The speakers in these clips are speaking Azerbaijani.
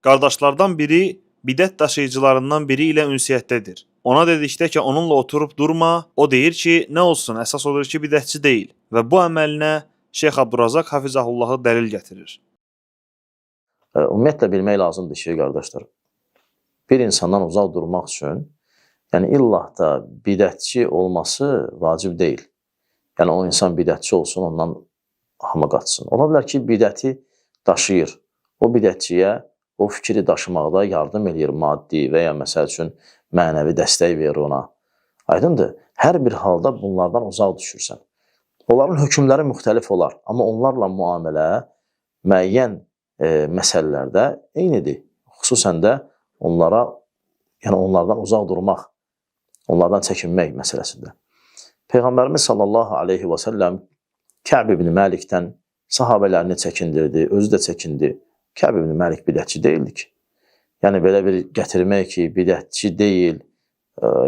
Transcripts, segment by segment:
Qardaşlardan biri bidət daşıyıcılarından biri ilə ünsiyyətdədir. Ona dedikdə ki, onunla oturub durma, o deyir ki, nə olsun, əsas odur ki, bidətçi deyil və bu əməlinə Şeyx Abdurrazaq Hafizahullahı dəlil gətirir. Ümumiyyətlə bilmək lazımdır ki, qardaşlar, bir insandan uzaq durmaq üçün, yəni illah da bidətçi olması vacib deyil. Yəni o insan bidətçi olsun, ondan hamı qaçsın. Ola bilər ki, bidəti daşıyır. O bidətçiyə o fikri daşımaqda yardım eləyir maddi və ya məsəl üçün mənəvi dəstək verir ona. Aydındır? Hər bir halda bunlardan uzaq düşürsən. Onların hökmləri müxtəlif olar, amma onlarla müamilə müəyyən məsələlərdə eynidir. Xüsusən də onlara, yəni onlardan uzaq durmaq, onlardan çəkinmək məsələsində. Peyğəmbərimiz sallallahu aleyhi və səlləm Kəb ibn Məlikdən sahabələrini çəkindirdi, özü də çəkindi. Kəb ibn Məlik bidətçi deyildi ki. Yəni belə bir gətirmək ki, bidətçi deyil,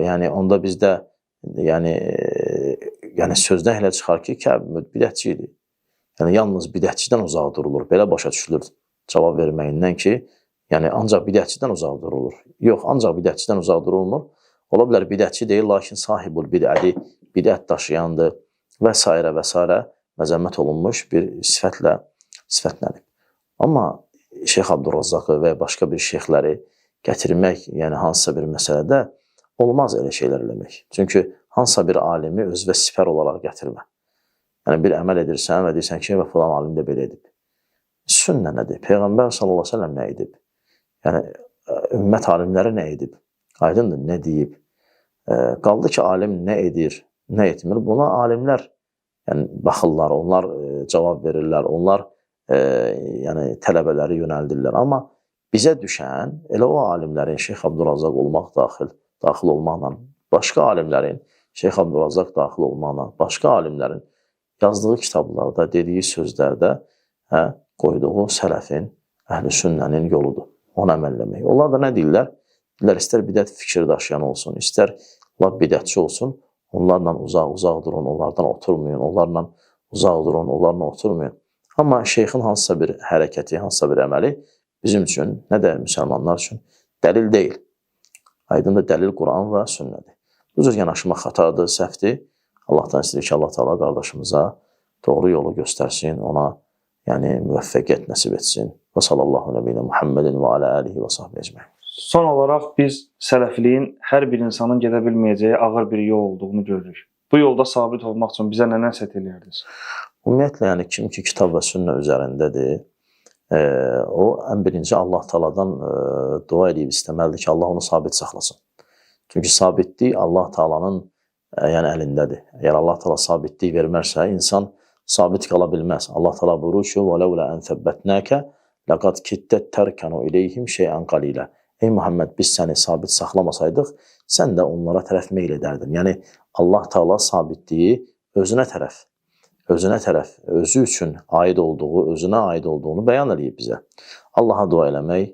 yəni onda bizdə yəni sözdən elə çıxar ki, Kəb bidətçi idi. Yəni yalnız bidətçidən uzaq durulur. Belə başa düşülür cavab verməyindən ki, yəni ancaq bidətçidən uzaq durulur. Yox, ancaq bidətçidən uzaq durulmur. Ola bilər bidətçi deyil, lakin sahibul bidədi, bidət daşıyandır və s. və s. məzəmmət olunmuş bir sifətlə sifətlənib. Amma Şeyx Abdurrazzaqı və ya başqa bir şeyxləri gətirmək, yəni hansısa bir məsələdə olmaz elə şeylər eləmək. Çünki hansısa bir alimi özünə sipər olaraq gətirmə. Yəni bir əməl edirsən və deyirsən ki, və filan alim də belə edib. Sünnə nədir? Peyğəmbər sallallahu əleyhi və səlləm nə edib? Yəni ümmət alimləri nə edib? Aydındır, nə deyib? Qaldı ki, alim nə edir, nə etmir? Buna alimlər yəni baxırlar, onlar cavab verirlər, onlar yəni tələbələri yönəldirlər. Amma bizə düşən elə o alimlərin Şeyx Abdurrazzaq olmaq daxil olmaqla, başqa alimlərin Şeyx Abdurrazzaq daxil olmaqla, başqa alimlərin yazdığı kitablarda, dediyi sözlərdə qoyduğu sələfin, əhl-i sünnənin yoludur. Ona əməl eləmək. Onlar da nə deyirlər? Deyirlər, istər bidət fikir daşıyan olsun, istər lap bidətçi olsun, onlarla uzaq durun, onlardan oturmayın, onlarla uzaq durun, onlarla oturmayın. Amma şeyxin hansısa bir hərəkəti, hansısa bir əməli bizim üçün, nə də müsəlmanlar üçün dəlil deyil. Aydın da dəlil Quran və sünnədir. Bu cür yanaşma xatadır, səhvdir. Allahdan istəyirik ki, Allah Teala qardaşımıza doğru yolu göstərsin, ona yəni müvəffəqiyyət nəsib etsin. Və sallallahu nəbiyyina Muhammedin və alə alihi və sahbihi ecmaîn. Son olaraq biz sələfiliyin hər bir insanın gedə bilməyəcəyi ağır bir yol olduğunu görürük. Bu yolda sabit olmaq üçün bizə nə nəsihət eləyərdiniz? Ümumiyyətlə, yəni kim ki kitab və sünnə üzərindədir, o ən birinci Allah Taala'dan dua edib istəməlidir ki, Allah onu sabit saxlasın. Çünki sabitlik Allah Taala'nın yəni əlindədir. Əgər Allah Taala sabitlik vermərsə, insan sabit qala bilməz. Allah Taala buyurur ki: "Və laula an səbbətnəkə laqad kittə tərkanu ileyhim şey'an qalilə." Ey Muhammed, biz səni sabit saxlamasaydıq, sən də onlara tərəf meyl edərdin. Yəni Allah Taala sabitliyi özünə tərəf, özü üçün aid olduğu, özünə aid olduğunu bəyan eləyib bizə. Allaha dua eləmək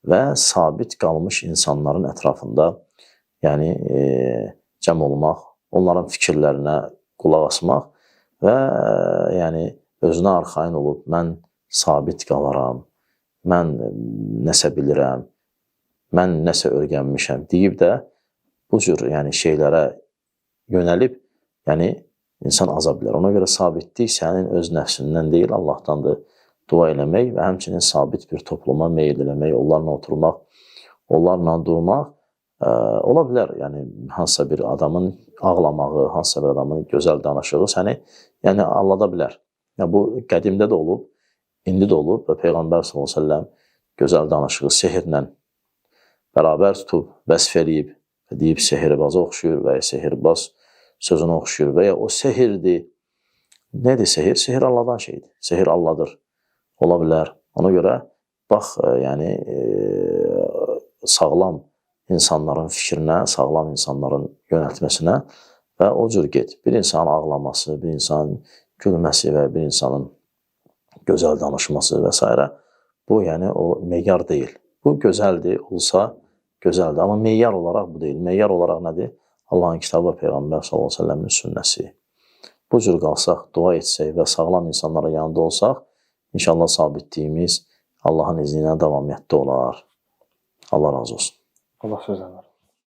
və sabit qalmış insanların ətrafında, yəni cəm olmaq, onların fikirlərinə qulaq asmaq və yəni özünə arxayın olub mən sabit qalaram, mən nəsə bilirəm, mən nəsə öyrənmişəm deyib də bu cür yəni şeylərə yönəlib, yəni insan aza bilər. Ona görə sabitlik sənin öz nəfsindən deyil, Allahdandır. Dua eləmək və həmçinin sabit bir topluma meyl eləmək, onlarla oturmaq, onlarla durmaq ola bilər. Yəni hansısa bir adamın ağlamağı, hansısa bir adamın gözəl danışığı səni yəni aldada bilər. Yəni bu qədimdə də olub, indi də olub və Peyğəmbər sallallahu əleyhi və səlləm gözəl danışığı sehirlə bərabər tutub, vəsf eləyib və deyib sehirbaza oxşuyur və ya sehirbaz sözünə oxşuyur və ya o sehirdir. Nədir sehir? Sehir Allahdan şeydir. Sehir Allahdır. Ola bilər. Ona görə bax, yəni sağlam insanların fikrinə, sağlam insanların yönəltməsinə və o cür get. Bir insanın ağlaması, bir insanın gülməsi və bir insanın gözəl danışması və s. Bu, yəni o meyar deyil. Bu gözəldir, olsa gözəldir. Amma meyar olaraq bu deyil. Meyar olaraq nədir? Allahın kitabı və Peyğəmbər sallallahu əleyhi və səlləmin sünnəsi. Bu cür qalsaq, dua etsək və sağlam insanların yanında olsaq, inşallah sabitliyimiz Allahın izni ilə davamiyyətdə olar. Allah razı olsun. Allah sözdən razı olsun.